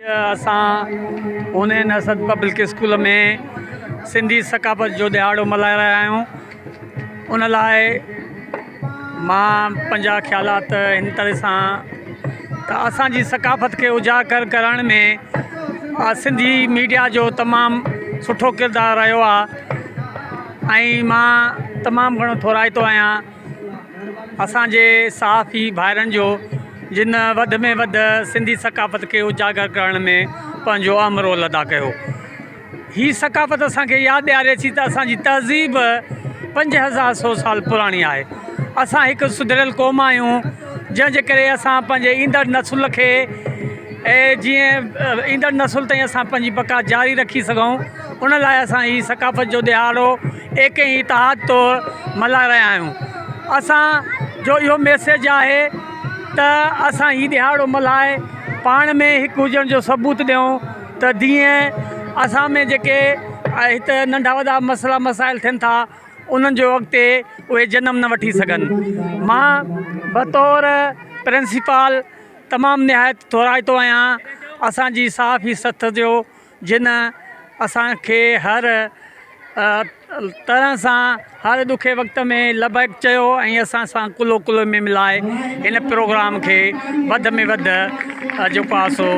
اسان هونئن Asad public school ۾ Sindhi ثقافت جو ڏهاڙو ملهائي رهيا آهيون ان لاء مان پنهنجا خيالات هن طرح سان ته اسانجي ثقافت کي اجاگر ڪرڻ ۾ سنڌي ميڊيا جو تمام سٺو ڪردار رهيو آهي ۽ مان تمام گهڻو ٿورائتو آهيان اسان جي صحافي ڀائرن جو جن وڌ ۾ وڌ سنڌي ثقافت کي اجاگر ڪرڻ ۾ پنهنجو اهم رول ادا ڪيو. هي ثقافت اسان کي ياد ڏياري ٿي ته اسان جي تهذيب 5100 سال پراڻي آهي. اسان هڪ سڌريل قوم آهيون جنهن جي ڪري اسان پنهنجي ايندڙ نسل کي جيئن ايندڙ نسل تائين اسان پنهنجي بقا جاري رکي سگهون ان لاء اسان هي ثقافت جو ڏهاڙو ايڪي ۽ اتحاد طور ملهائي رهيا آهيون. اسان جو اهو ميسيج آهي ته اسان هي ڏهاڙو ملهائي پاڻ ۾ هڪ هجڻ جو ثبوت ڏيون ته جيئن اسان ۾ جيڪي هت ننڍا وڏا مسئلا مسائل ٿين ٿا انهن جو اڳتي اهي جنم نه وٺي سگهن. مان بطور پرنسپال تمام نهايت ٿورائتو آهيان اسان جي صحافي سٿ جو جن اسان کي هر طرح سان هر ڏکي وقت ۾ لبيڪ چيو ۽ اسان سان ڪلهو ڪلهي ۾ ملائي هن پروگرام کي وڌ ۾ وڌ جيڪو آهي سو